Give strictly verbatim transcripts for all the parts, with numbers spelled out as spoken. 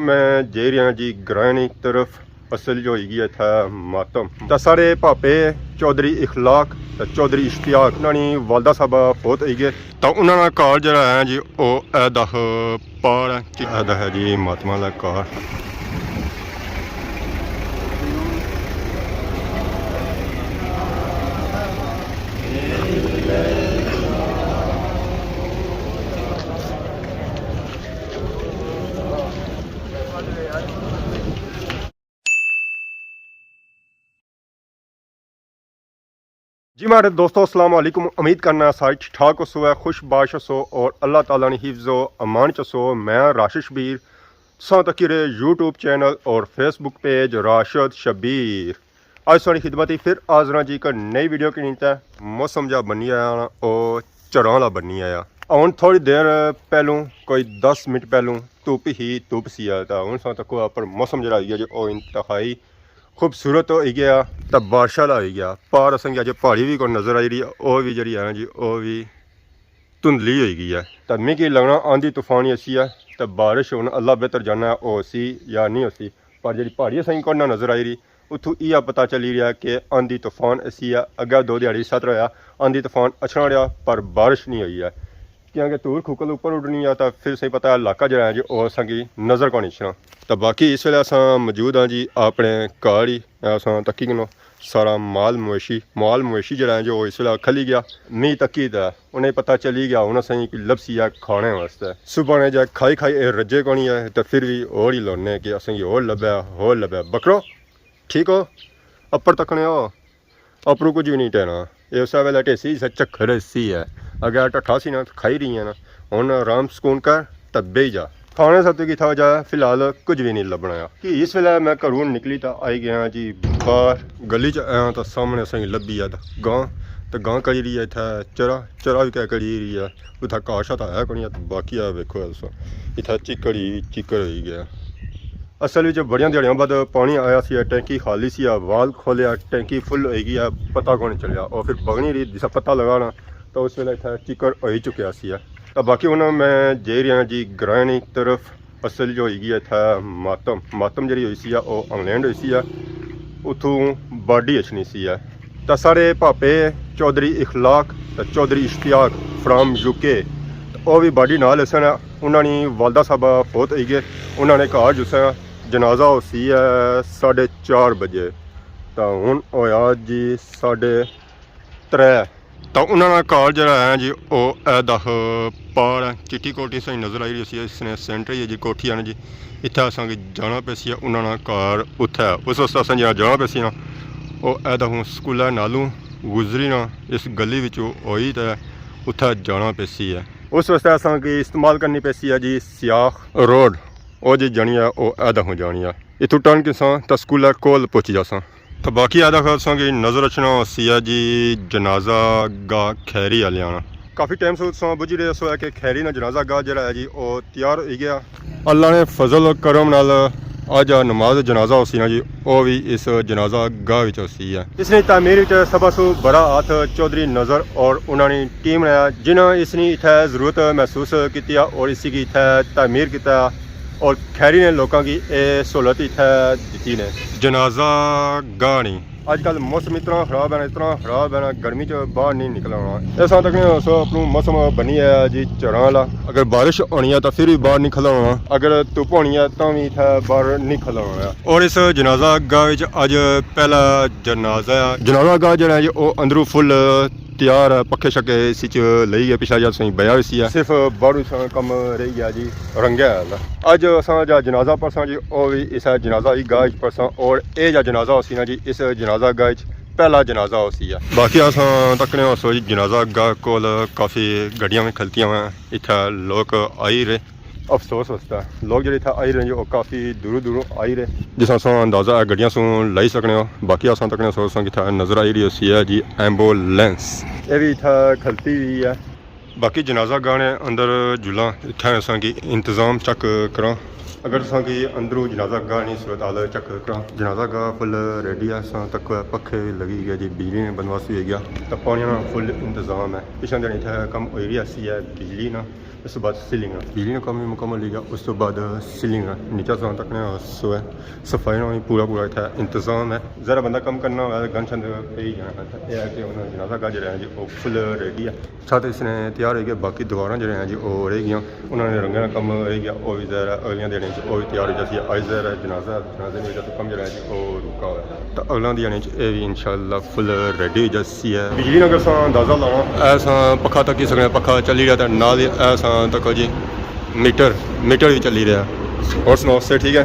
میں جائی رہیا جی گرائیں نی طرف۔ اصل جو ہوئی گیا اتھا ماتم، تے ساڑے پاپے چوہدری اخلاق تے چوہدری اشتیاق، انہاں نی والدہ صاحبہ فوت ہوئی گئے۔ تے انہاں نا گھر جیہڑا ہے جی، او اے دکھ پار ہے۔ اے دا ہے جی ماتم آلا گھر۔ جی ماڑے دوستو، السلام علیکم۔ امید کرنا سارے ٹھیک ٹھاک ہوسو، خوش باش ہوسو اور اللہ تعالیٰ نی حفظ و امان چ ہوسو۔ میں راشد شبیر، تساں تکی رہے یوٹیوب چینل اور فیس بک پیج راشد شبیر۔ اج تساں نی خدمت اچ پھر حاضر ہاں جی، ایک نئی ویڈیو کنی۔ تے موسم جا بنی آیا نا، او چراں آلا بنی آیا۔ ہن تھوڑی دیر پہلوں، کوئی دس منٹ پہلوں دھوپ ہی دھوپ سی آ، تے ہن تساں تکو اپر موسم جیہڑا ہوئی گیا جی، او انتہائی خوبصورت ہوئی گیا، تے بارش آلا ہوئی گیا۔ پار اساں کی اج پہاڑی وی کوئی نظر آئی رہی، او وی جیہڑی ہے نا جی، او وی دھندلی ہوئی گئی ہے۔ تے میکی لگنا آندھی طوفان ہی اسی ہے، تے بارش ہن اللہ بہتر جاننا ہے، او ہوسی یا نہیں ہوسی۔ پر جیہڑی پہاڑی اساں کی کوئی نہ نظر آئی رہی، اتھوں ایہہ پتہ چلی رہیا کہ آندھی طوفان اسی ہے۔ اگے دو دیہاڑی ستر ہویا، آندھی طوفان اچھنا رہیا، پر بارش نہیں ہوئی ہے۔ کیونکہ دھول کھکل اپر اڈنی ہے، تاں فر صحیح پتہ ہے علاقہ جیہڑا ہے جی، او اساں کی نظر کونی اچھنا۔ تاں باقی اس ویلے اساں موجود ہاں جی اپنے گھر ہی۔ اساں تکی کنو سارا مال مویشی، مال مویشی جیہڑا ہے جی، او اس ویلے کھلی گیا۔ می تکی تے انہیں پتہ چلی گیا، ہن اساں کی لبسی ہے کھانے واسطے۔ صبح نے جے کھائی کھائی اے رجے کونی ہے، تے فر وی ہور ہی لونے کہ اساں کی ہور لبھے، ہور لبھے۔ بکرو، ٹھیک ہو؟ اپر تکنے ہو؟ اپروں کچھ وی نہیں ٹہنا۔ اے اسے ویلے ٹھیسی، اسے چکر اسی ہے۔ اگے ٹٹھا سی نا، کھائی رہی ہے نا۔ ہن آرام سکون کر تے بہی جا۔ کھانے سب تو کی تھا جا، فی الحال کچھ وی نہیں لبھنا آ۔ کہ اس ویلے میں گھروں نکلی تے آئی گیا جی باہر۔ گلی چ آیا تاں سامنے اساں کی لبھی ہے تاں گاں، تے گاں کری رہی ہے اتھے چرا، چرا وی کہہ کری رہی ہے۔ اتھا گھاہ شاہ تاں ہے کونی، تے باقی آ ویکھو تساں، اتھا چکڑ ہی چکڑ ہوئی گیا۔ اصل وچ بڑیاں دیہاڑیاں بعد پانی آیا سی، ٹینکی خالی سی، وال کھولیا، ٹینکی فل ہوئی گئی ہے، پتہ کون چلیا۔ او فر بگنی رہی، جسا پتہ لگا نا، تو اس ویلے اتھا چکڑ ہوئی چکیا سی۔ تو باقی ہن میں جائی رہیا جی گرائیں نی طرف۔ اصل جو ہوئی گئی اتھا ماتم، ماتم جیہڑی ہوئی سی، او انگلینڈ ہوئی سی، اتھوں باڈی اچھنی سی۔ تے ساڑے پاپے چوہدری اخلاق تے چوہدری اشتیاق فرام یو کے، او وی باڈی نال اسن۔ انہاں نی والدہ صاحبہ فوت ہوئی گئے۔ انہاں نے گھر جسے جنازہ ہوسی ہے ساڑھے چار بجے، تاں ہن ہویا جی ساڑھے ترے۔ تاں انہاں نا گھر جیہڑا ہے جی، او اے دکھ پار ہے۔ چٹی کوٹھی ساں نظر آئی رہی سی، اس نے سینٹر ہی ہے جی کوٹھی ہے نا جی۔ اتھے اساں کی جانا پیسی ہے، انہاں نا گھر اتھے ہے۔ اس واسطے اساں جہاں جانا پیسی نا، او اے دکھوں سکولے نالوں گزری نا، اس گلی وچوں ہوئی تے اتھے جانا پیسی ہے۔ اس واسطے اساں کی استعمال کرنی پیسی ہے جی سیاخ روڈ۔ او جی جانی ہے، او اے دکھوں جانی ہے۔ اتھوں ٹرن کساں تاں سکولے کول پہنچی جاساں۔ تاں باقی اے دکھوں تساں کی نظر اچھنا ہوسی ہے جی جنازہ گاہ کھیری آلیاں نا۔ کافی ٹائم سوں تساں بجھی رہے سو ہے کہ کھیری نا جنازہ گاہ جیہڑا ہے جی، او تیار ہوئی گیا۔ اللہ نے فضل و کرم نال اج نماز جنازہ ہوسی نا جی، او وی اس جنازہ گاہ وچ ہوسی ہے۔ اس نی تعمیر وچ سبھا سوں بڑا ہاتھ چوہدری نذر اور انہاں نی ٹیم نے، جنہاں اس نی اتھے ضرورت محسوس کیتی ہے اور اسی کی اتھے تعمیر کیتا ہے اور کھیری نے لوکاں کی اے سہولت اتھے دتی نے۔ جنازہ گاہ نی۔ اج کل موسم اتنا خراب ہے نا، اتنا خراب ہے نا، گرمی چ باہر نہیں نکلنا ہونا۔ اساں تکنے ہو سو اپنوں موسم بنی ہے جی چراں آلا۔ اگر بارش ہونی ہے تاں فر وی باہر نکلنا ہونا، اگر دھوپ ہونی ہے تاں وی اتھے باہر نکلنا ہونا۔ اور اس جنازہ گاہ وچ اج پہلا جنازہ ہے۔ جنازہ گاہ جیہڑا ہے جی، او اندروں فل تیار ہے، پکھے شکھے اس وچ لئی گئے، پچھلا جا تساں بیا ہوئی سی ہے۔ صرف باہروں سا کم رہی گیا جی، رنگے آلا۔ اج اساں جا جنازہ پڑھساں جی، او وی اس جنازہ ہی گاہ وچ پڑھساں، اور اے جا جنازہ ہوسی نا جی، اس جنازہ گاہ وچ پہلا جنازہ ہوسی ہے۔ باقی اساں تکنے ہوسو جی، جنازہ گاہ کول کافی گڈیاں وی کھلتیاں ہوئیاں، اتھے لوک آئی رہے۔ افسوس واسطے لوک جیہڑے اتھے آئی رہے جی، او کافی دوروں دوروں آئی رہے۔ جس اساں اندازہ ہے گڈیاں سوں لائی سکنے ہو۔ باقی اساں تکنے سو اساں کی اتھے نظر آئی رہی ہوسی ہے جی ایمبولینس۔ اے وی اتھے کھلتی ہوئی ہے۔ باقی جنازہ گاہ نے اندر جلاں، اتھے اساں کی انتظام چیک کراں۔ اگر تساں کی اندروں جنازہ گاہ نی صورتحال چیک کراں، جنازہ گاہ فل ریڈی ہے، اساں تک پکھے لگی گئے جی، بجلی نے بندوبست ہوئی گیا، تے پانی نا فل انتظام ہے۔ پچھلے دن اتھے کم ہوئی رہی سی ہے بجلی نا، اس تو بعد سیلنگ ہے، بجلی نا کم بھی مکمل ہوئی گیا، اس تو بعد سیلنگ ہے۔ نیچے تساں تکنے سو ہے، صفائی نا بھی پورا پورا اتھے انتظام ہے۔ ذرا بندہ کم کرنا ہوئے گند شند پئی جانا ہے۔ اے ہے کہ انہاں جنازہ گاہ جیڑا ہے جی، او فل ریڈی ہے۔ چھت اس نے تیار ہوئی گئی، باقی دیواراں جیڑے ہیں جی، او رہ گیاں، انہاں نے رنگاں نا کم رہ گیا، او وی ظاہر ہے اگلیاں دیہاڑیاں چ او وی تیار ہوئی جاسی۔ اج ظاہر ہے جنازہ، جنازے نے وجہ تو کم جیڑا ہے جی، او رکا ہوا ہے۔ تے اگلیاں دیہاڑیاں چ اے وی انشاءاللہ فل ریڈی ہوئی جاسی ہے۔ بجلی نا اگر اساں اندازہ لانا، اے اساں پکھا تکی سکنے، پکھا چلی رہیا تے نال ہی اے اساں تکو جی میٹر، میٹر وی چلی رہیا۔ اور سناؤ، صحت ٹھیک ہے؟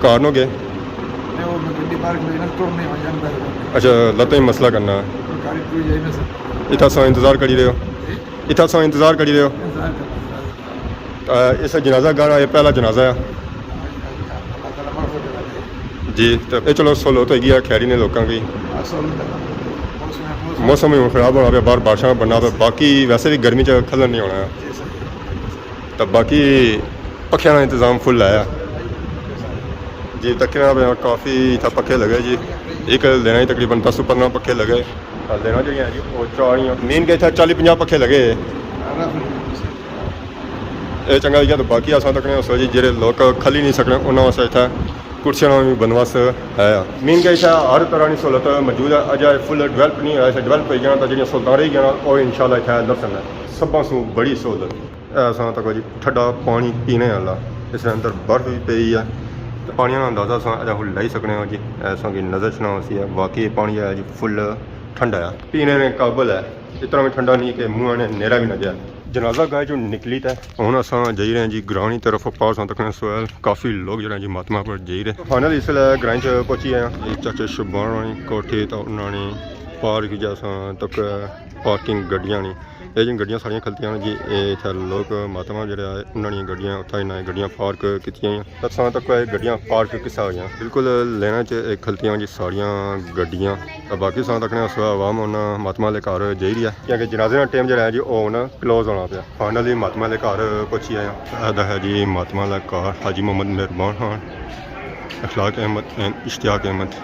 کار نو گئے؟ نہیں، وہ میں گڈی پارک میں نہ توڑنے آ جانا پہلے۔ اچھا، لتاں ہی مسئلہ کرنا۔ گاڑی ٹوٹ جائی نہ سکتا۔ اتھا ساں انتظار کری رہے ہو؟ جی؟ اتھا ساں انتظار کری رہے ہو؟ انتظار کرنا۔ آ، اس جنازہ گاہ نا یہ پہلا جنازہ ہے۔ اللہ تعالیٰ معاف کر دے۔ جی، تو اے چلو سہولت ہوئی گئی ہے خیری نے لوکاں کی۔ ہاں، سہولت ہے۔ موسم ہے، موسم۔ موسم ہی ہن خراب ہونا پیا، باہر بارشاں بننا پیا، باقی ویسے بھی گرمی چ کھلن نہیں ہونا ہے۔ جی سر۔ تے باقی پکھیاں نا انتظام فل ہے۔ جی، تکنا پیا کافی اتھا پکھے لگے جی، ایک لینا ہی تقریباً دس پندرہ پکھے لگے۔ تے لینا جیڑیاں جی، او چاریاں، مین کہ اتھا چالی پنجاہ پکھے لگے۔ اے چنگا لگیا۔ تے باقی اساں تکنے اس جی، جیڑے لوک کھلی نہیں سکنے، انہاں واسطے اتھا کرسیاں نا بھی بندوبست ہے۔ مین کہ اتھا ہر طرح نی سہولت موجود ہے۔ اجے فل ڈیولپ نہیں ہویا، اسے ڈیولپ ہوئی جانا تے جیڑیاں سہولتاں رہ گیاں نا، او انشاءاللہ اتھا لبھسن۔ سبھاں سوں بڑی سہولت اے اساں تک جی ٹھڈا پانی پینے آلا، اس نے اندر برف بھی پئی ہے۔ تے پانی نا اندازہ اساں اجے ہن لائی سکنے ہاں جی، اے اساں کی نظر چ نہ ہوسی ہے، واقعی پانی ہے جی فل ٹھنڈا ہے، پینے نے قابل ہے، اتنا بھی ٹھنڈا نہیں کہ منہ نے نیرا بھی نہ جائے۔ جنازہ گاہ چوں نکلی تے ہن اساں جائی رہے ہیں جی گراں نی طرف، پار اساں تکنے سویل کافی لوگ جیڑے ہیں جی ماتما پر جائی رہے۔ فائنل اس ویلے گراں چ پہنچی آئے ہیں۔ اے چاچے شبان ہوراں نی کوٹھی تے انہاں نی پارک جا اساں تک پارکنگ گڈیاں نی۔ اے جن گڈیاں ساریاں کھلتیاں نے جی، اے اتھے لوگ ماتما جیڑے آئے، انہاں نیاں گڈیاں، اتھا انہاں گڈیاں پارک کیتیاں ہوئیاں۔ تے تساں تکو اے گڈیاں پارک کسا ہوئیاں۔ بالکل لیناں چ اے کھلتیاں جی ساریاں گڈیاں۔ تے باقی تساں تکنے اس ویلے عوام ہن ماتما آلے گھر جائی رہی ہے، کیونکہ جنازے نا ٹائم جیڑا ہے جی، او ہن کلوز ہونا پیا۔ فائنلی ماتما آلے گھر پہنچی آئے آں۔ اے دا ہے جی ماتما آلا گھر، حاجی محمد مہربان خان، اخلاق احمد اینڈ اشتیاق احمد۔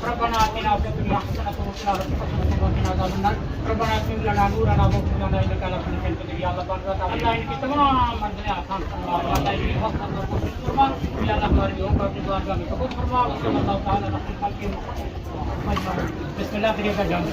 ربنا آتنا في الدنيا حسنة وفي الآخرة حسنة وقنا عذاب النار۔ ربنا أتمم لنا نورنا واغفر لنا إنك على كل شيء قدير۔ یا اللہ پاک، اللہ ان کی تمام منزلیں آسان فرما، اللہ ان کی حوصلہ افزائی فرما، یا اللہ ہماری دعاؤں کا جواب قبول فرما۔ وصلی اللہ تعالیٰ علی خیر خلقہ محمد۔ بسم اللہ کریے گا جان۔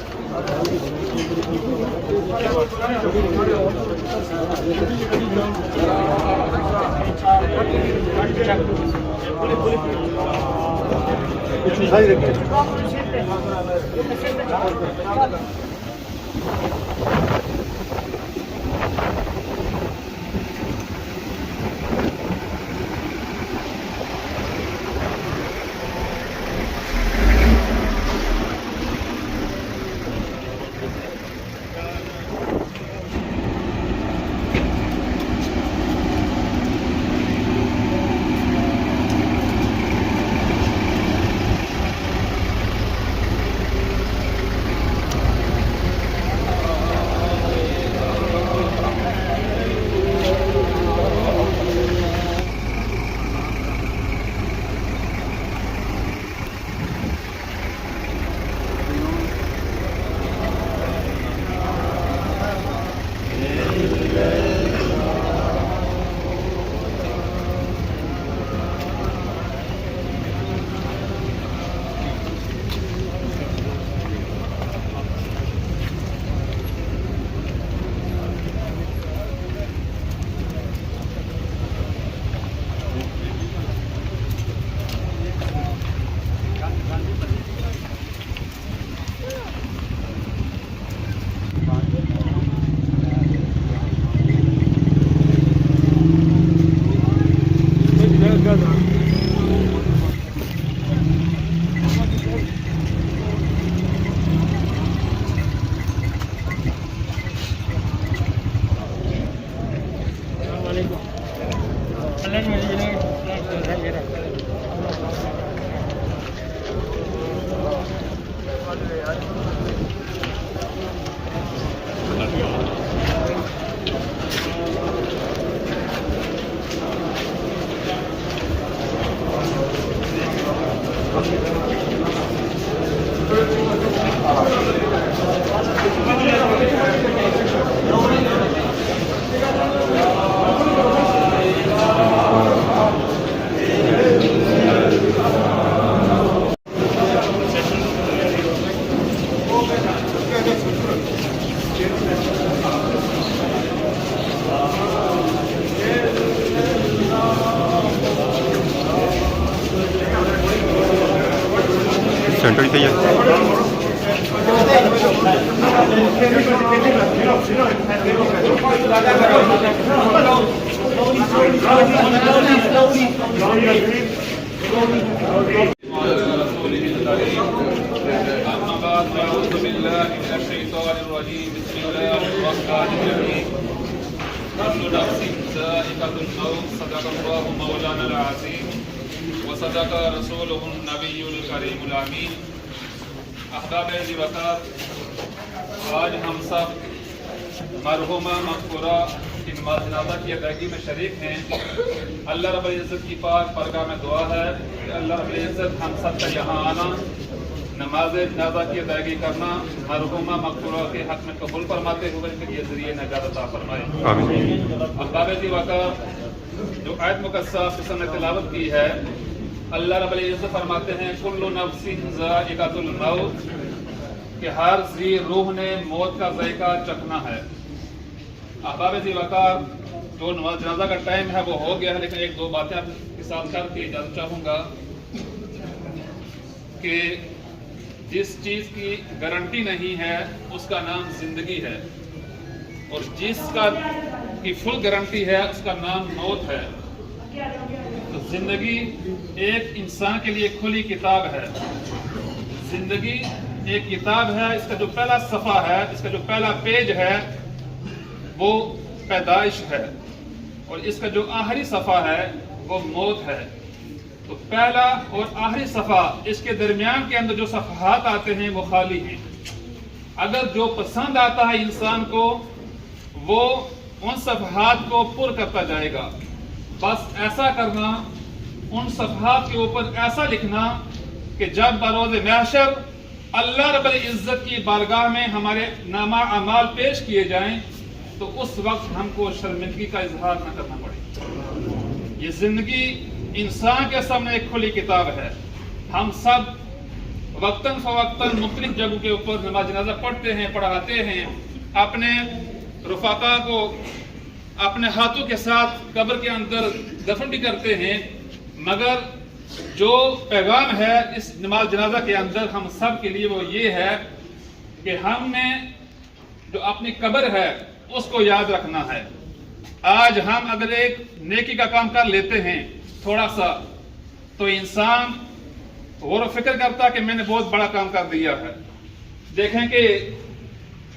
سینٹر ہی چاہیے۔ وعلى آله وصحبه أجمعين. أما بعد، فأعوذ بالله من الشيطان الرجيم. بسم الله الرحمن الرحيم. كل نفس ذائقة الموت. صدق الله مولانا العظيم وصدق رسوله النبي الكريم الأمين. احباب عزیز وقار، آج ہم سب مرحومہ مغفورہ کی نماز جنازہ کی ادائیگی میں شریک ہیں۔ اللہ رب العزت کی پاک بارگاہ میں دعا ہے کہ اللہ رب العزت ہم سب کا یہاں آنا، نماز جنازہ کی ادائیگی کرنا، مرحومہ مغفورہ کے حق میں قبول فرماتے ہوئے ان کے لیے ذریعہ نجات عطا فرمائے۔ آمین۔ احباب عزیز وقار، جو آیت مقدسہ آپ کے سامنے تلاوت کی ہے، اللہ رب العزت فرماتے ہیں، "کل نفس ذائقۃ الموت"، کہ ہر ذی روح نے موت کا ذائقہ چکھنا ہے۔ احباب عزیز وقار، جو نماز جنازہ کا ٹائم ہے وہ ہو گیا ہے، لیکن ایک دو باتیں آپ کے ساتھ کر کے اجازت چاہوں گا کہ جس چیز کی گارنٹی نہیں ہے، اس کا نام زندگی ہے، اور جس کا، کی فل گارنٹی ہے، اس کا نام موت ہے۔ تو زندگی ایک انسان کے لیے کھلی کتاب ہے۔ زندگی ایک کتاب ہے، اس کا جو پہلا صفحہ ہے، اس کا جو پہلا پیج ہے، وہ پیدائش ہے، اور اس کا جو آخری صفحہ ہے، وہ موت ہے۔ تو پہلا اور آخری صفحہ، اس کے درمیان کے اندر جو صفحات آتے ہیں، وہ خالی ہیں۔ اگر جو پسند آتا ہے انسان کو، وہ ان صفحات کو پر کرتا جائے گا۔ بس ایسا کرنا، ان صفحات کے اوپر ایسا لکھنا کہ جب بروز محشر اللہ رب العزت کی بارگاہ میں ہمارے نامہ اعمال پیش کیے جائیں، تو اس وقت ہم کو شرمندگی کا اظہار نہ کرنا پڑے۔ یہ زندگی انسان کے سامنے ایک کھلی کتاب ہے۔ ہم سب وقتاً فوقتاً مختلف جگہوں کے اوپر نماز جنازہ پڑھتے ہیں، پڑھاتے ہیں، اپنے رفقا کو اپنے ہاتھوں کے ساتھ قبر کے اندر دفن بھی کرتے ہیں، مگر جو پیغام ہے اس نماز جنازہ کے اندر ہم سب کے لیے، وہ یہ ہے کہ ہم نے جو اپنی قبر ہے، اس کو یاد رکھنا ہے۔ آج ہم اگر ایک نیکی کا کام کر لیتے ہیں، تھوڑا سا، تو انسان غور و فکر کرتا کہ میں نے بہت بڑا کام کر دیا ہے۔ دیکھیں کہ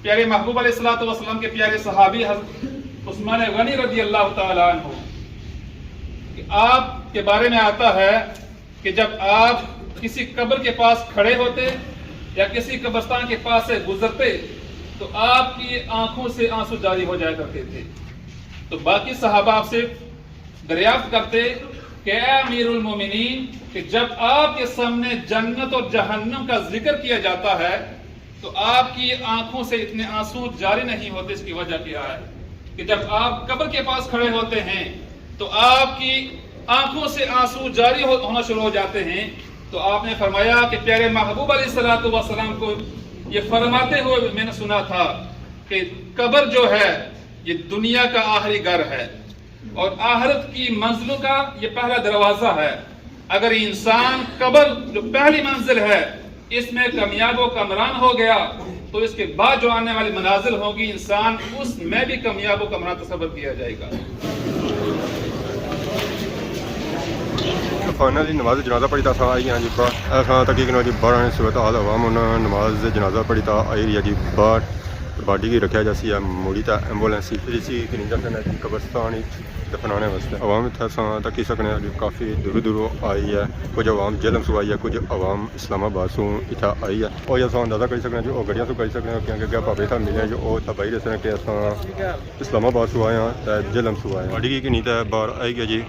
پیارے محبوب علیہ الصلوۃ والسلام کے پیارے صحابی حضرت عثمان غنی رضی اللہ تعالیٰ عنہ، کہ آپ کے بارے میں آتا ہے کہ جب آپ کسی قبر کے پاس کھڑے ہوتے یا کسی قبرستان کے پاس سے گزرتے، تو آپ کی آنکھوں سے آنسو جاری ہو جایا کرتے تھے۔ تو باقی صحابہ آپ سے دریافت کرتے کہ اے امیر المومنین، کہ جب آپ کے سامنے جنت اور جہنم کا ذکر کیا جاتا ہے تو آپ کی آنکھوں سے اتنے آنسو جاری نہیں ہوتے، اس کی وجہ کیا ہے؟ کہ جب آپ قبر کے پاس کھڑے ہوتے ہیں تو آپ کی آنکھوں سے آنسو جاری ہو-، ہونا شروع ہو جاتے ہیں۔ تو آپ نے فرمایا کہ پیارے محبوب علیہ الصلوۃ والسلام کو یہ فرماتے ہوئے میں نے سنا تھا کہ قبر جو ہے، یہ دنیا کا آخری گھر ہے اور آخرت کی منزلوں کا یہ پہلا دروازہ ہے۔ اگر انسان قبر جو پہلی منزل ہے، اس میں کامیاب و کامران ہو گیا، تو اس کے بعد جو آنے والی منازل ہوں گی، انسان اس میں بھی کامیاب و کامران تصور کیا جائے گا۔ فائنلی نماز جنازہ پڑھی تاں اساں آئی گئے ہاں جی باہر۔ اساں تقریباً جی باہر آئے، صورت حال عوام انہاں نماز جنازہ پڑھی تاں آئی رہی ہے جی باہر۔ باڈی کی رکھیا جاسی ہے موڑی تے ایمبولینس اچ، پھر اسی کنی جاسن ہے جی قبرستان اچ دفنانے واسطے۔ عوام اتھے اساں تکی سکنے ہیں جو کافی دوروں دوروں آئی ہے، کچھ عوام جہلم سو آئی ہے، کچھ عوام اسلام آباد سو اتھے آئی ہے۔ او اساں اندازہ کری سکنے ہیں جو او گڈیاں سو کری سکنے ہیں، کیونکہ اگے بابے اتھے ملے ہیں جو او اتھے بائی رہے سن کہ اساں اسلام آباد سو آئے ہیں تے جہلم سو آئے ہیں۔ باڈی کی کنی تے باہر آئی گیا جی،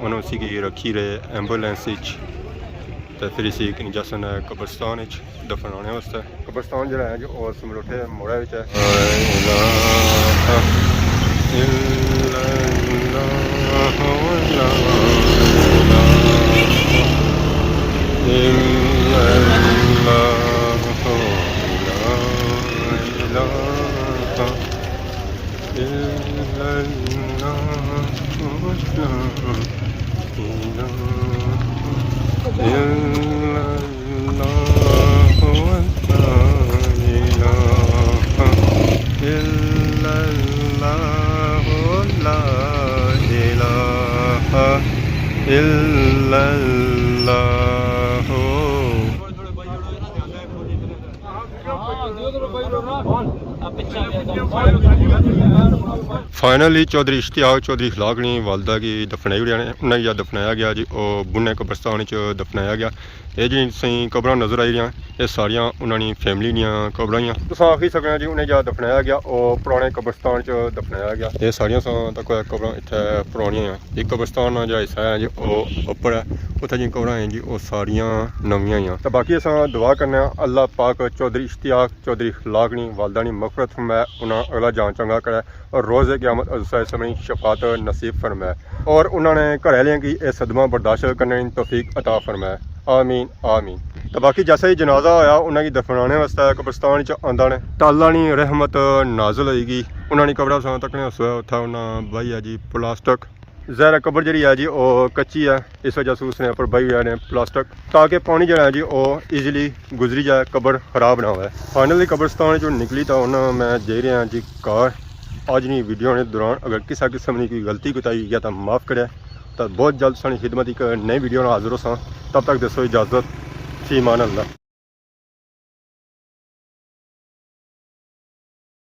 انہوں اسی کی رکھی رہے ایمبولینس اچ، تے پھر اسی کنی جاسن ہے قبرستان اچ دفنانے واسطے۔ قبرستان جڑا ہے جو او سمروٹھے موڑے وچ ہے۔ لا الہ الا اللہ، لا الہ الا اللہ، لا الہ الا اللہ، لا الہ الا اللہ، لا الہ الا اللہ، لا الہ الا اللہ۔ فائنلی چوہدری اشتیاق چوہدری اخلاق نی والدہ کی دفنائی اوڑیا نے۔ انہاں کی جا دفنایا گیا جی، او بنے قبرستان وچ دفنایا گیا۔ اے جی تساں قبراں نظر آئی رہیاں، اے ساریاں انہاں نی فیملی نیاں قبراں ہیاں۔ تساں آکھی سکنے جی انہیں جا دفنایا گیا، او پرانے قبرستان چ دفنایا گیا۔ اے ساریاں ساں تک قبراں اتھے پرانیاں ہیاں۔ ایک قبرستان نا جا حصہ ہے جی او اپر ہے، اتھے جی قبراں ہیں جی او ساریاں نویاں ہیاں۔ تے باقی اساں دعا کرنے آں اللہ پاک چوہدری اشتیاق چوہدری اخلاق نی والدہ نی مغفرت فرمائے، انہاں اگلا جان چنگا کرے اور روز قیامت عزیزائے سمنی شفاعت نصیب فرمائے اور انہاں نے گھر آلیاں کی اے صدمہ برداشت کرنے نی توفیق عطا فرمائے۔ آمین، آمین۔ تے باقی جیسا ہی جنازہ ہویا، انہاں کی دفنانے واسطے قبرستان چ آندا نے۔ تے اللہ نی رحمت نازل ہوئی گئی۔ انہاں نی قبر اساں تکنے سویا، اتھا انہاں بائی ہے جی پلاسٹک۔ ظاہر ہے قبر جڑی ہے جی او کچی ہے، اس وجہ سے اس نے اپر بائی ہوئے نے پلاسٹک، تاکہ پانی جڑا ہے جی او ایزیلی گزری جائے، قبر خراب نہ ہوئے۔ فائنلی قبرستان چوں نکلی تاں ہن میں جائی رہیا جی گھر۔ اج نی ویڈیو نے دوران اگر کسا قسم نی کوئی غلطی کوتاہی ہوئی ہے تاں معاف کرے، تاں بہت جلد تساں نی خدمت ایک نئی ویڈیو نال حاضر ہوساں۔ تب تک دیسو اجازت، فی امان اللہ۔